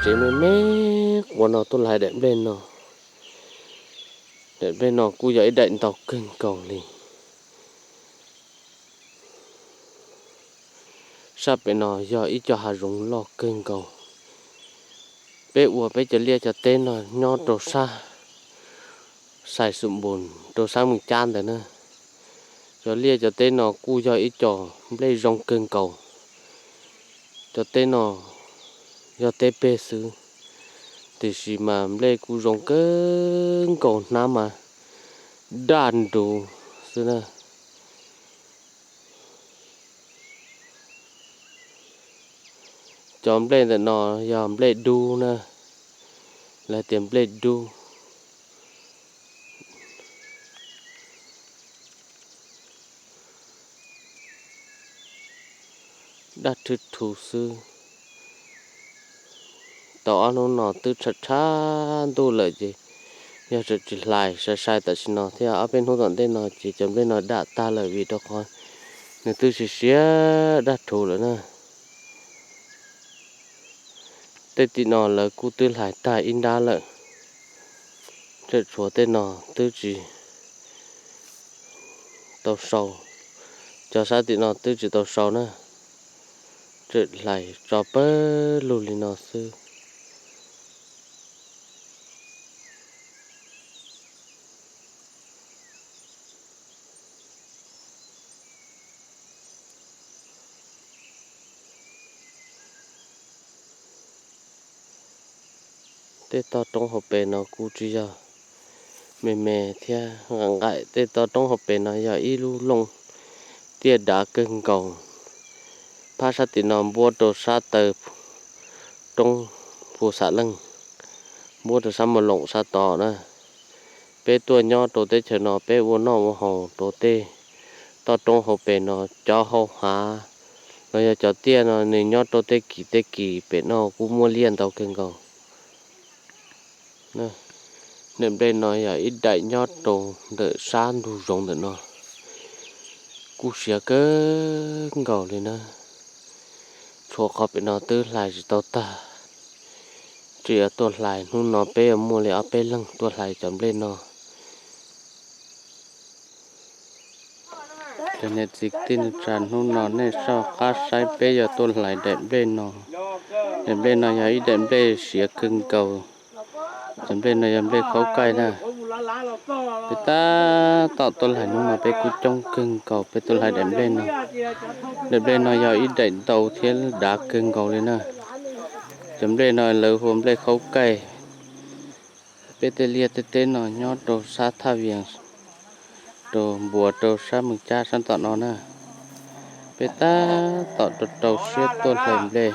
Tsev me me quas no tuaj hlais daim nplej no. Daim nplej no kuj yog ib daim ntau kawg nkaus li. Sab pem no yog ib co hav zoov loj kawg nkaus. Peb ua peb cov liaj cov teb no nyob rau sab Xais Xum Npus rau sab Meej Cab ntawd na. Cov liaj cov teb no kuj yog ib co nplej zoo kawg nkaus. Cov teb no yog teb peg xwb, tiam sis mas nplej kuj zoo kawg nkaus, hnab mas daj nruv xwb na. Cov nplej ntawm no yog nplej dub na, lawv tias nplej dub. Daj rhwv rhuv xwb. Tau ob hnub no twb tshav tshav ntuj lawm ces yog tseem tsis hlais, sai sai tam sim no thiab ob peb hnub tom ntej no ces cov nplej no dam tag lawm vim rau qhov nws twb siav siav daj rhuv lawm na. Tej tim no lawv kuj twb hlais tag ib nrab lawm, tseem tshuav tej no twb tsis tau sau. Cov sab tim no twb tsis tau sau na, tseem hlais tso pawg lug li no xwb. Tej toj roob hauv pes no kuj tsis yog me me thiab nqaim nqaim, tej toj roob hauv pes no yog ib lub looj tiaj dav kawg nkaus. Phab sab tim no npuab rau sab taw roob Phu Xam Leej, npuab rau sab Mus Loos sab tod na. Peb tuaj nyob rau teb chaws no peb ua noj ua haus rau tej toj roob hauv pes no, cov hau hav los yog cov tiaj no nws nyob rau tej kis tej kis pem no kuj muaj liaj ntau kawg nkaus. Daim nplej no yog ib daim nyob rau ntawm sab ntug zoov ntawm no, kuj siav kawg nkaus li na. Tshuav qhov pem no twb hlais tsis tau tag, tseem yuav tuaj hlais. Hnub no peb yuav muaj li ob peb leeg tuaj hlais cov nplej no. Cov niam txiv kwv tij neej tsa, hnub no nej soj qab saib peb yuav tuaj hlais daim nplej no. Daim nplej no yog ib daim nplej siav kawg nkaus. Cov nplej no yog nplej khaub kaij na. Peb tab tom tuaj hlais, hnub no peb kuj coob kawg nkaus peb tuaj hlais daim nplej no. Daim nplej no yog ib daim ntau thiab dav kawg nkaus li na. Cov nplej no lawv hu ua nplej khaub kaij. Peb tej liaj tej teb no nyob rau sab Thaj Vias, rau npuas rau sab Meeg Cab sab tom no na. Peb tab tom rau rau siab tuaj hlais nplej.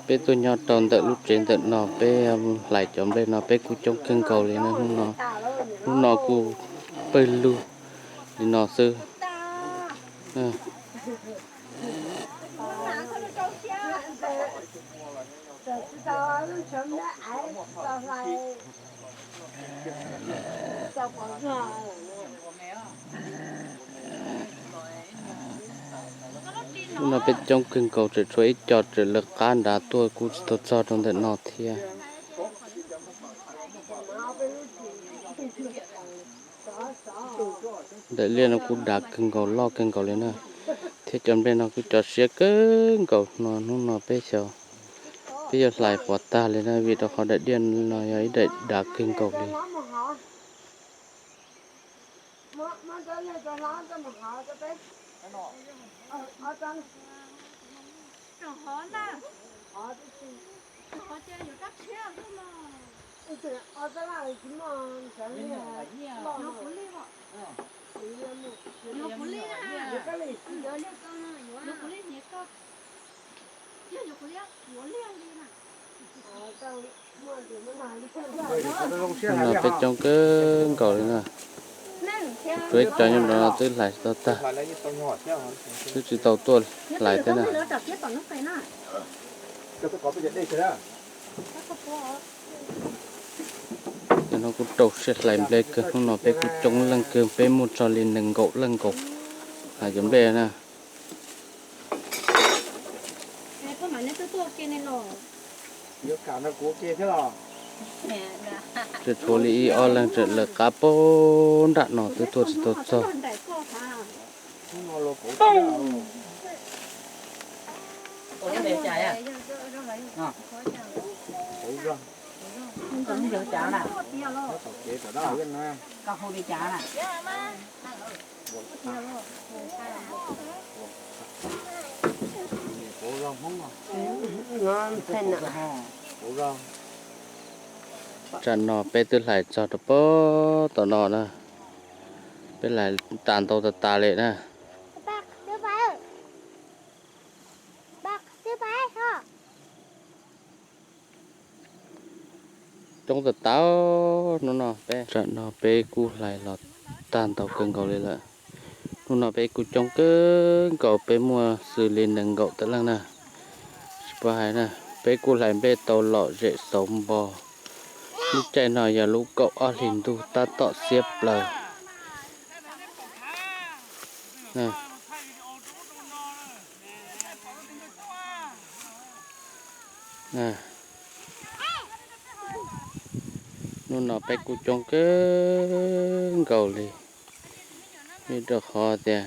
Peb tuaj nyob rau ntawm lub tsev ntawm no, peb hlais cov nplej no peb kuj coob kawg nkaus li no. Hnub no, hnub no kuj pawg lug li no xwb. Hnub no peb coob kawg nkaus, tseem tshuav ib co tseem lawv qab nrad tuaj kuj tsis tau txog rau ntawm no thiab. Daim liaj no kuj dav kawg nkaus, loj kawg nkaus li na. Thiab cov nplej no kuj cov siav kawg nkaus no, hnub no peb xyov peb yuav hlais puas tag li na, vim rau qhov daim liaj no yog ib daim dav kawg nkaus li. Hnub no peb coob kawg nkaus li na. Tshuav ib co nyob no twb hlais tsis tau tag, twb tsis tau tuaj hlais thiab na. Cov no kuj rau siab hlais nplej kawg, hnub no peb kuj coob leej kawg, peb muaj txog li nees nkaum leej nkaus. Hais cov nplej na. Tsuas tshuav li ib ob leeg tseem lawv qab puag nram no twb tuaj tsis tau txog. Tsam no peb twb hlais txog rau puag tom no na. Peb hlais tas ntau tas tas li na. Coob tas tas hnub no peb, tsam no peb kuj hlais los tag ntau kawg nkaus li lawm. Hnub no peb kuj coob kawg nkaus, peb muaj xws li nees nkaum tawm leej na. Tsis paub hais na, peb kuj hlais nplej tau lom zem xauv npo. Lub caij no yog lub kaum ob hlis ntuj tab tom xiab plaws. Hnub no peb kuj coob kawg nkaus li, vim rau qhov tias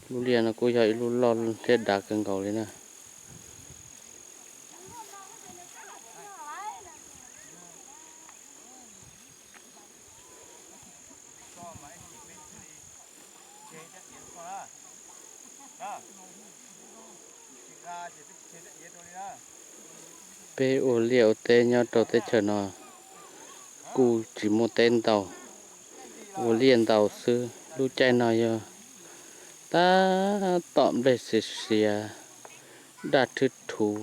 lub liaj no kuj yog ib lub loj thiab dav kawg nkaus li na. Peb ua liaj ua teb nyob rau teb chaws no kuj tsis muaj teb ntau, ua liaj ntau xwb. Lub caij no yog tab tom nplej xiav xiav, daj thwb thuv,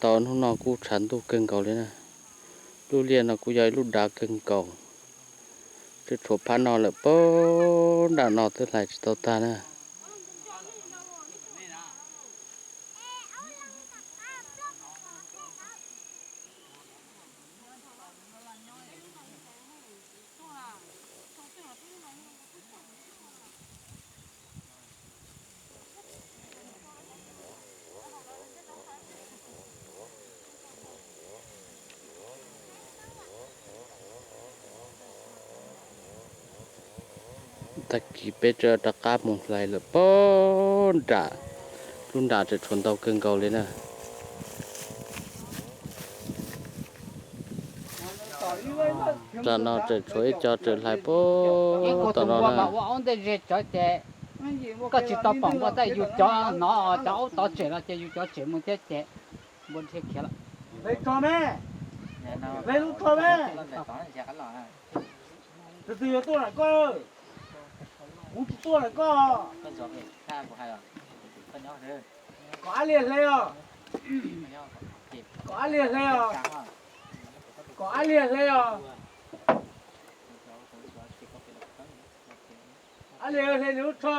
tau hnub no kuj tshav ntuj kawg nkaus li na. Lub liaj no kuj yog ib lub dav kawg nkaus, tseem tshuav phab no lawm, puag nram no twb hlais tsis tau tag na. Tag kis peb tseem rov qab mus hlais lawm puag nram, lub nram tseem tshuav ntau kawg nkaus li na. Tam no tseem tshuav ib co tseem hlais puag tom no na. Koj tsis tau pom npua txaj, yus cov hnov cov aub tov tsem los ces yus cov tsem mus thiab ces npua dhia khiav lawm. Tus twg yuav tuaj ntawm koj? Kuv tsis tuaj ntawm koj. Kom ab liag hle os. Kom ab liag hle os. Kom ab liag hle os. Ab liag hle nws lub tsho.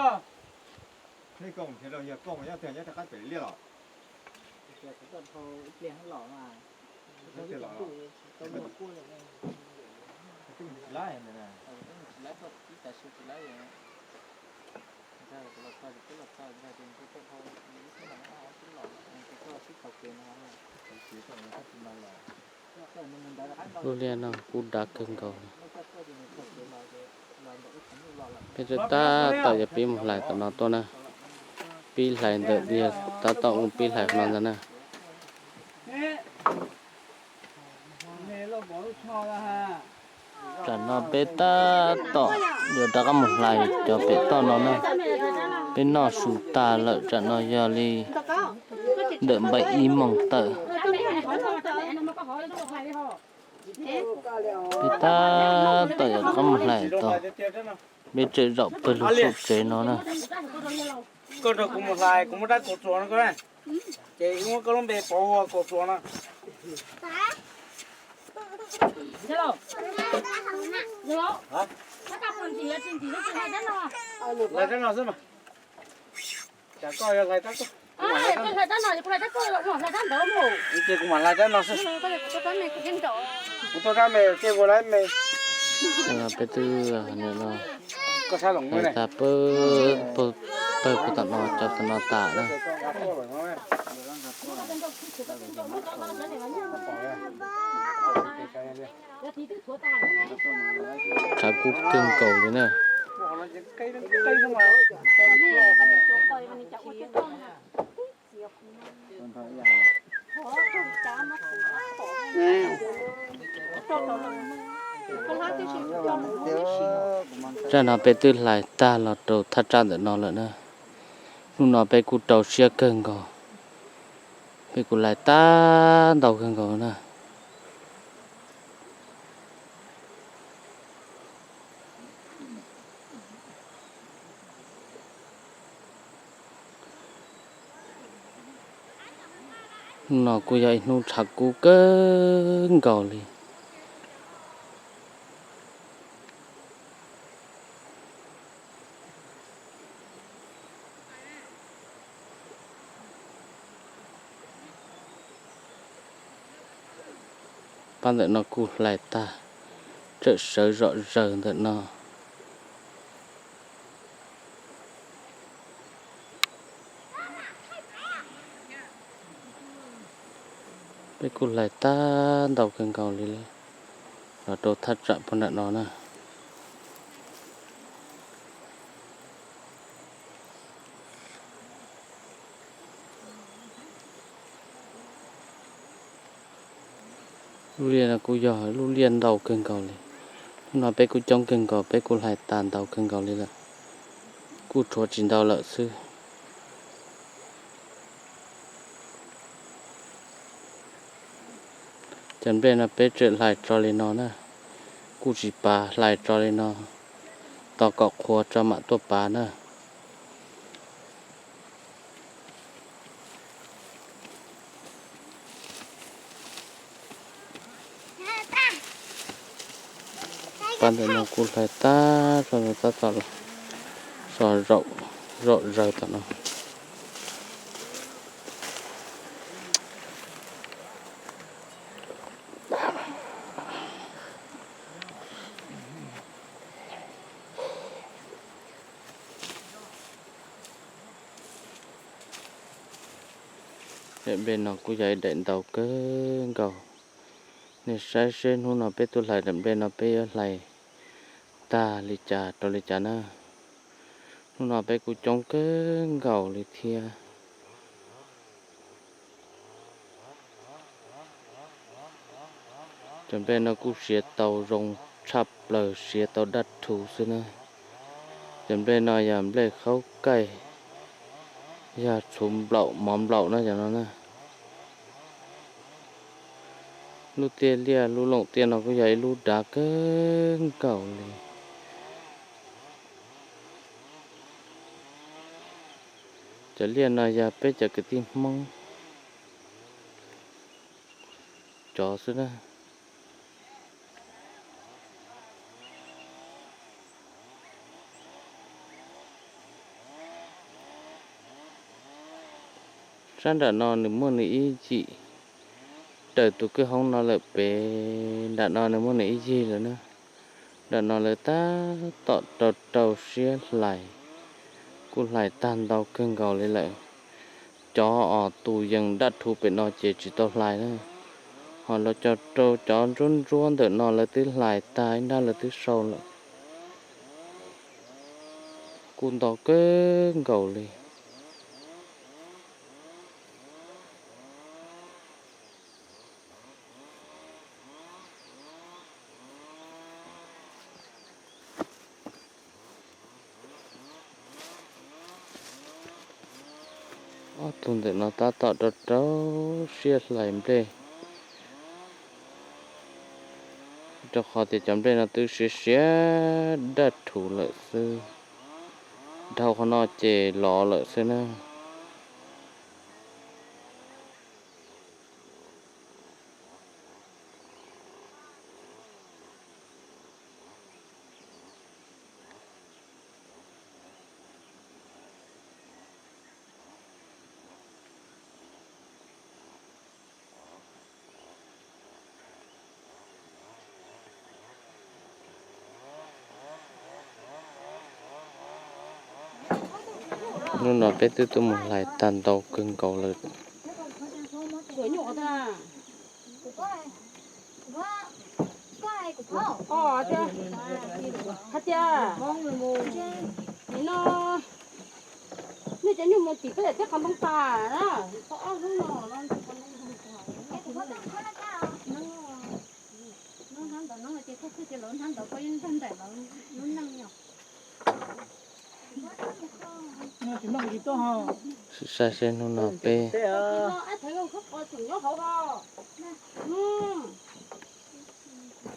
Lub liaj no kuj dav kawg nkaus li. Peb twb tab tom yuav pib mus hlais tom no tuaj na. Pib hlais ntawm liaj tab tom mus pib hlais qhov no ntag na. Tsam no peb tab tom yuav rov qab mus hlais cov pem toj no na. Peb noj su tas lawm, tsam no yog li ntawm npaim ib moos tawm. Peb tab tom yuav rov qab mus hlais tau, peb tseem zaum pawg lug saum tsev no na. Koj nrog kuv mus hlais, kuv muab rab kaus txuas no koj, ces muab koj lub npe pauv ua kaus txuas no. Hlais rab no xwb mas. Tsam koj yog hlais rab koj, ces kuv mam hlais rab no xwb. Kuv tuaj rab me, ces kuv hlais me. Peb twb no, Hlais tas pawg, pawg, pawg kuv tom no cov xav no tas na. Tshav kub kawg nkaus li na. Zaj no peb twb hlais tag los rau thaj tsam ntawm no lawm na. Hnub no peb kuj rau siab kawg nkaus, peb kuj hlais tag ntau kawg nkaus na. Hnub no kuj yog ib hnub tshav kub kawg nkaus li. Pab ntawm no kuj hlais tag, tsawm sawv zom zaws ntawm no. Peb kuj hlais tag ntau kawg nkaus li los rau thaj tsam puag nram no na. Lub liaj no kuj yog lub liaj ntau kawg nkaus li. Hnub no peb kuj coob kawg nkaus, peb kuj hlais tas ntau kawg nkaus li lawm, kuj tshuav tsis ntau lawm xwb. Cov nplej no peb tseem hlais tso li no na, kuj tsis pav, hlais tso li no tos kom qhuav tso mam tuaj pav na. Pab ntawm no kuj hlais tag, tab tom los so zom zaws tom no. Daim nplej no kuj yog ib daim ntau kawg nkaus. Nej saib seb hnub no peb tuaj hlais daim nplej no peb yuav hlais tag li cas rau li cas na. Hnub no peb kuj coob kawg nkaus li thiab. Cov nplej no kuj siav tau zoo tshaj plaws, siav tau dab rhuv xwb na. Cov nplej no yog nplej khaub kaij, yog txhuv nplaum mov nplaum na cov no na. Lub tiaj liaj lub looj tiaj no kuj yog ib lub dav kawg nkaus li. Cov liaj no yog peb cov kwv tij Hmoob cov xwb na. Sab nram no nws muaj nws ib yim, raws tus kwj hoob no lawm pem, nram no nws muaj nws ib yig lawm na. Nram no lawv tab tom rau rau siab hlais, kuj hlais tag ntau kawg nkaus li lawm. Cov os tus yees dab rhuv pem no ces tsis tau hlais na, ho los cov rau cov ntsuab ntsuab ntawm no lawv twb hlais tag ib nrab lawv twb sau lawm. Kuj ntau kawg nkaus li. Ob tug ntawm no tab tom rau rau siab hlais nplej, rau qhov tias cov nplej no twb siav siav daj rhuv lawm xwb. Dhau qhov no ces lov lawm xwb na. Hnub no peb twb tuaj mus hlais tag ntau kawg nkaus lawm. Hais tias, nim no nej cov nyuj mus tim peb daim teb qhov ntoo tas na. Saib seb hnub no peb,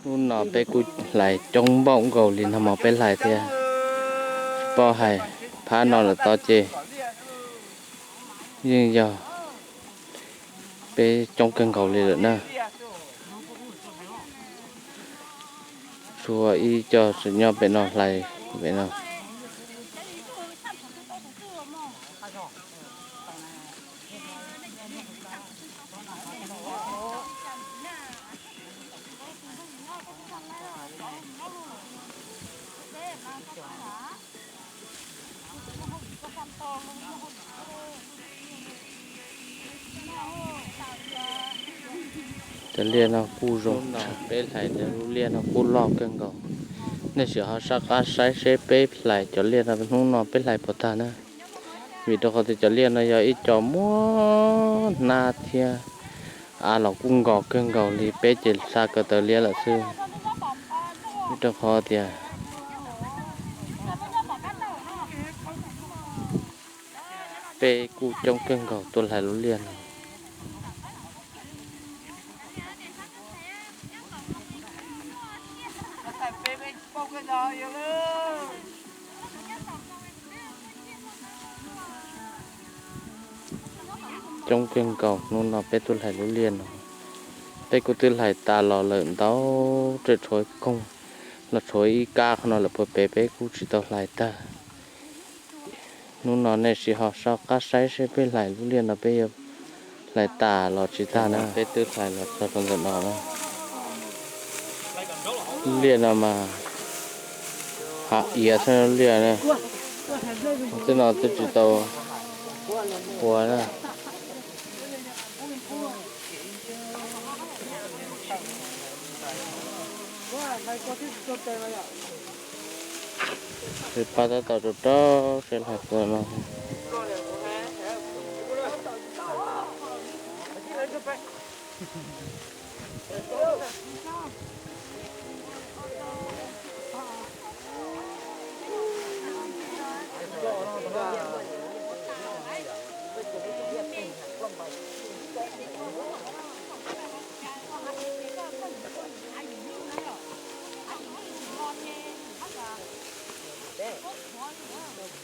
hnub no peb kuj hlais coob npaum nkaus li no mas peb hlais thiab. Tsis paub hais phab no lawm tod ces yeej yog peb coob kawg nkaus li lawm na. Tshuav ib co tseem nyob pem no hlais pem no. Cov liaj no kuj zoo, peb hlais lub liaj no kuj loj kawg nkaus. Nej sim ho soj qab saib seb peb hlais cov liaj no hnub no peb hlais puas tag na. Vim rau qhov tias cov liaj no yog ib co muaj hnab thiab av los kuj nkos kawg nkaus li, peb ces xa ko taw liab lawm xwb. Vim rau qhov tias peb kuj coob kawg nkaus tuaj hlais lub liaj no. Coob kawg nkaus, hnub no peb tuaj hlais lub liaj no. Peb kuj twb hlais tas los lawm ntau, tseem tshuav koog los tshuav ib kab qhov no lawm puag pem, peb kuj tsis tau hlais tag. Hnub no nej sim ho soj qab saib seb peb hlais lub liaj no peb yuav hlais tas los tsis tag na. Peb twb hlais los txog rau ntawm no na. Lub liaj no mas hav iav xwb liaj na. Twb no twb tsis tau ua na. Peb pab tab tom rau rau seb hlais puas no.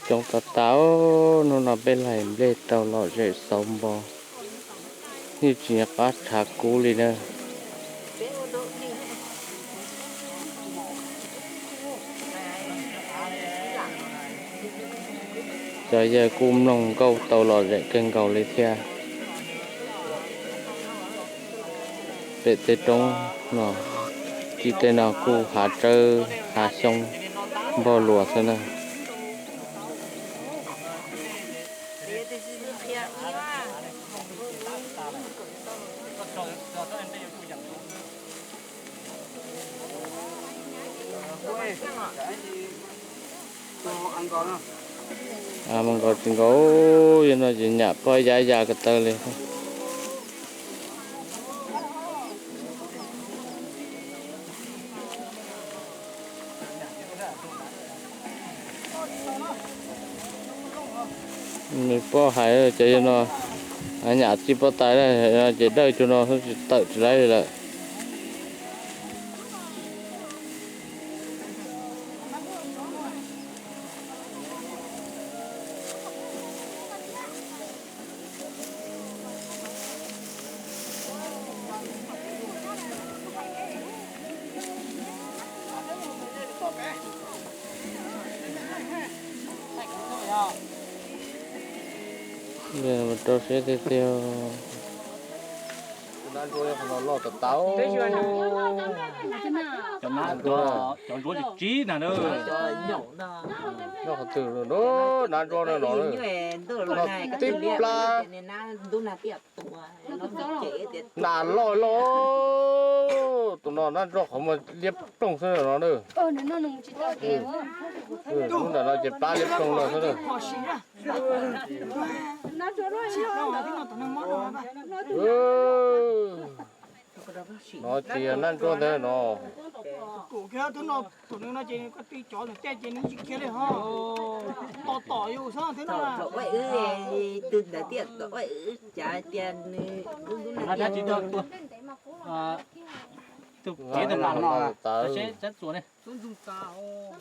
Coob tas tas, hnub no peb hlais nplej tau lom zem xauv npo, yeej tsis nco qab tshav kub li na. Cov yawg kuj mloog nkauj tau lom zem kawg nkaus li thiab. Pem tej roob no, tim tej no kuj hav tsawb hav xyoob npog luas xwb na. Mas nkaus tsis nkaus, yog no ces nyam pob yav ya ko taw li. Nws pob hais cov yog no, nyam txij pob tais ces dawj cuag no xwb, tsis tawm tsis laib li lawm. Rau siab tiag tiag. Loj tas tas. Cov nab ntsuab, cov ntsuab tsis tsib na. Nyob qhov twg no, nab ntsuab no no, no tib plab. Nas loj loj, tus no nab ntsuab qhov muag liab ploog xwb no na. Lub ntawm no ces plab liab ploog no xwb na. No ces yog nab ntsuab ntawd no.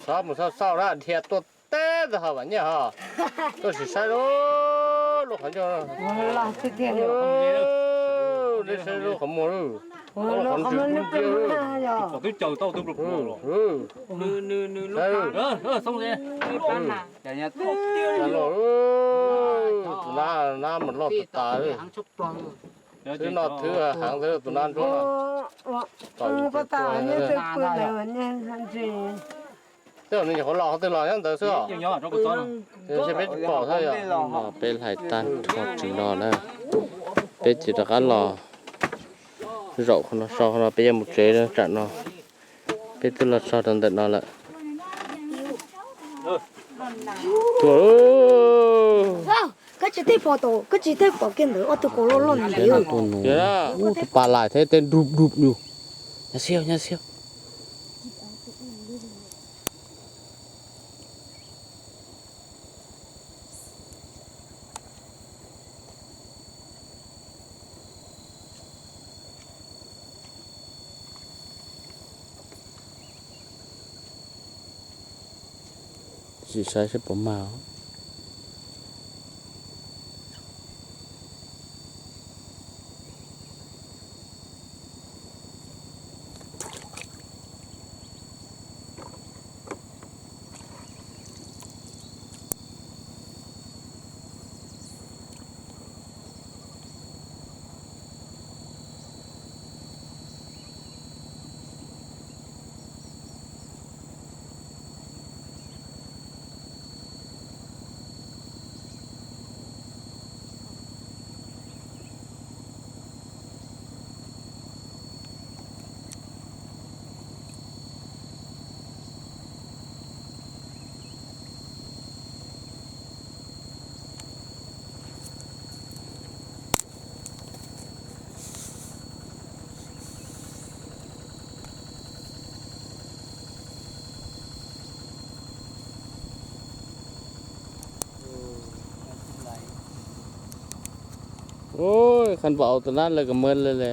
Xav mus xauj xauj na, dhia tuaj teb ntawm ho mas nyaj ho, tuaj sim saib lub qhov ncauj, nej saib lub qhov muag lawm, qhov ntws dub nciab. Tus nab, nab mas loj tas tas. Twb no twb heev xwb tus nab ntsuab no. Tej zaum nws nyuam qhuav los qhov twg los nyob ntawd xwb os. Ntshe peb tsis pom xwb yom. Peb hlais tag nrho tsis no na, peb ces rov qab los zaum qhov no so, qhov no peb yuav mus tsev tsam no. Peb twb los txog rau ntawm no lawm. Tuaj, koj tsis tej pom tau, koj tsis tej pom kiag ntawd ob tug kaus loj loj ntawd. Tus pas lais thiab tej dub dub yus. Nyab xib, nyab xib. Sim saib seb puas mag. Ua, khab vau tus nab lawv kawg muab lawm le.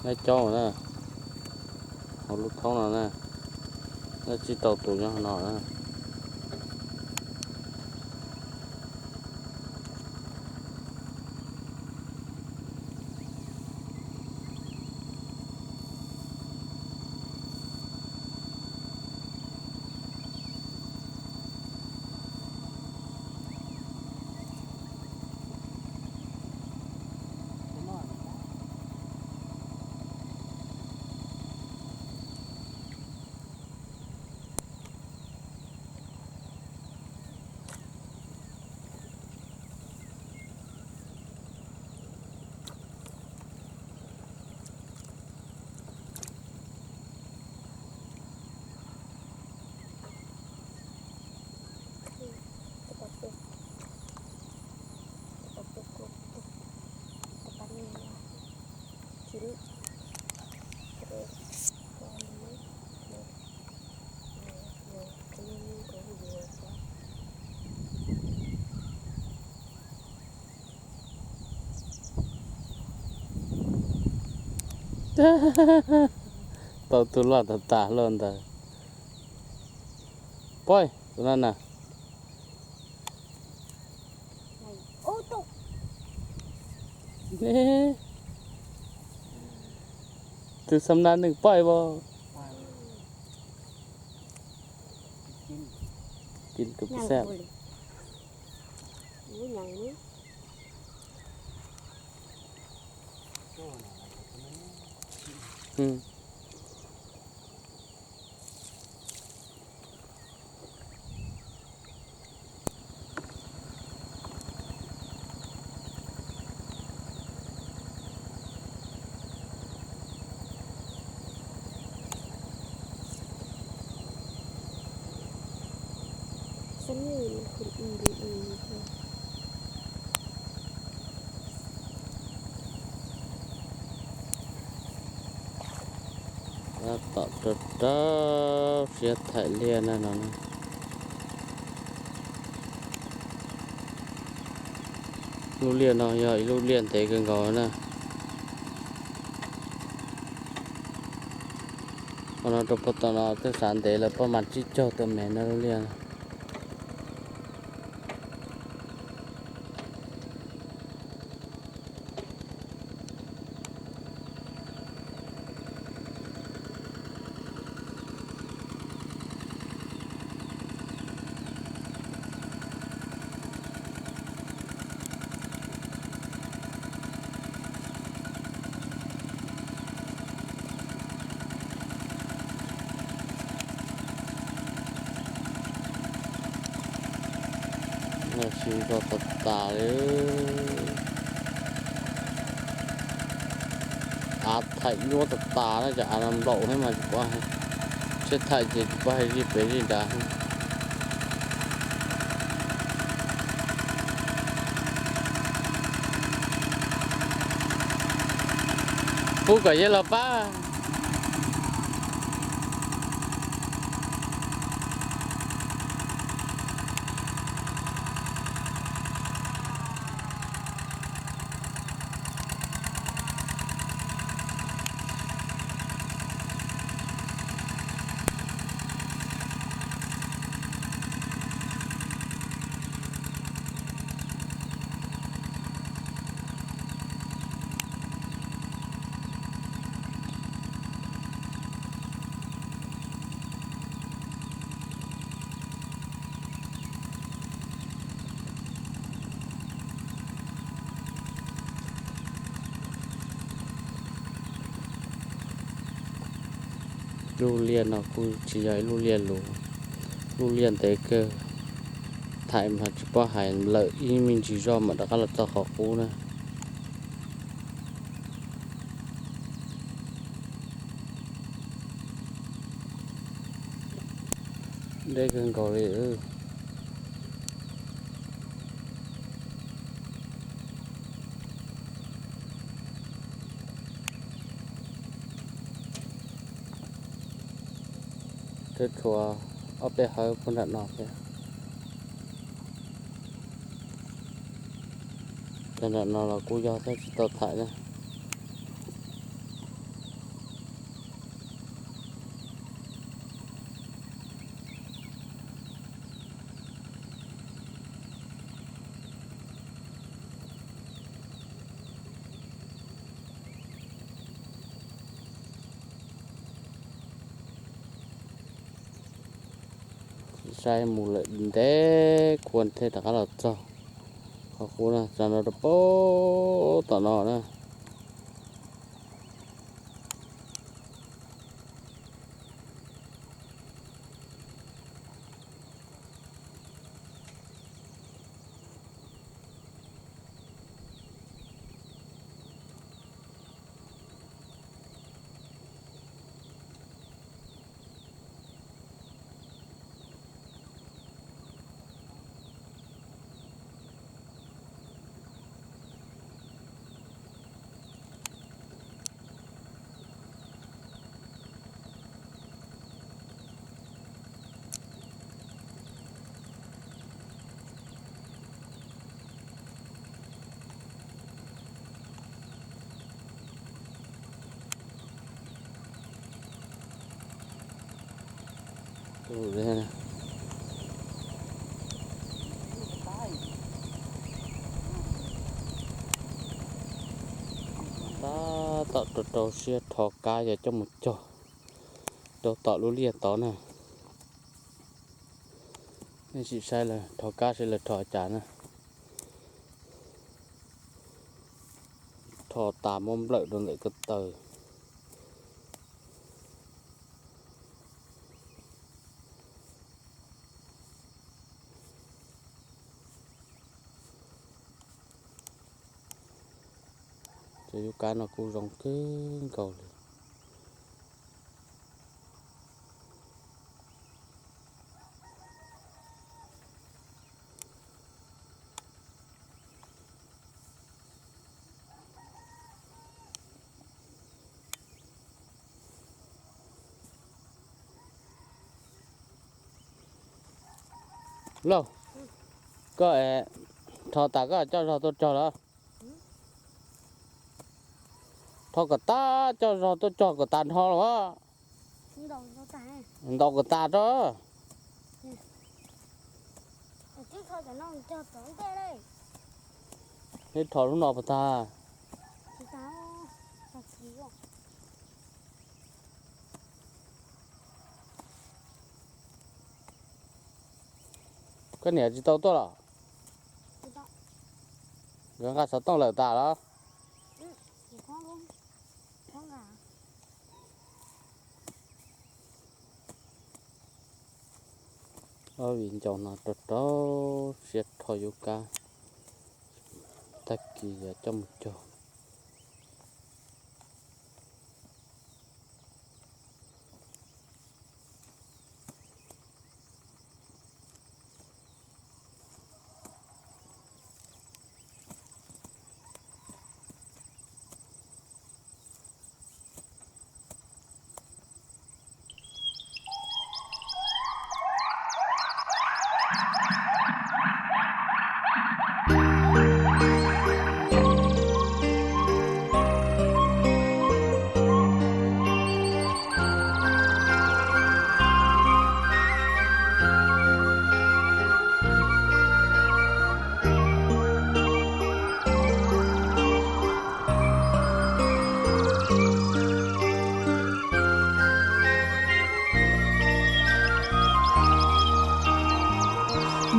Nab cob na, hauv lub thoob no na, nab tsib rau tus nyob hauv no na. Tau tus loj tas tas luaj ntawd. Poj, tus no na. Tus xam na nws poj as. Tus xam na. Tab tom rau rau siab thaim liaj na no. Lub liaj no yog ib lub liaj ntev kawg nkaus na. Qhov no rau puag tom no twb xav ntev lawm, pob mas tsib caug tawm mev no lub liaj no. Los sis zog tas tas li. Av thaim nyuaj tas tas na, cov av no nplaum thiab mas tsis paub, siab thaim ces tsis paub hais zij pem zij nrad. Pub kom yawg los pab. Lub liaj no kuj tsis yog ib lub liaj lus, lub liaj ntev kawg, thaim mas tsis paub hais lawm ib me ntsis zog mam rov qab los txog qhov qub na. Deb kawg nkaus li. Twb tshuav ob peb hawv puag nram no thiab. Cov nram no los kuj yog thiab, tsis tau thaim na. Saib mus lawm ntev kuj thiaj rov qab los txog qhov qub na, txog no rau puag tom no na. Tab tom rau rau siab rho kab yog coj mus cog rau tom lub liaj tod na. Nej sim saib lawv rho kab seb lawv rho cas na. Tho tas muab nplawm rau ntawm ko taw. Cov yub kab no kuj zoo kawg nkaus li. Lauj, koj, tho tas koj coj zog tuaj cog lawm? Tho kom tas coj zog tuaj cog kom tas nrho los. Ntaus kom tas rau. Neb tho lub no puas tag? Koj niam tsis tau tuaj los? Nkawd nqa xov tooj lawm tas los? Ob viv ncaus no rau rau siab rho yub kab, tag kis yuav coj mus cog.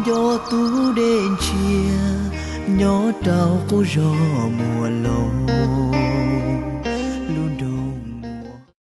Nco tub dej ntshiab nyob rau qub zos Muas Laus.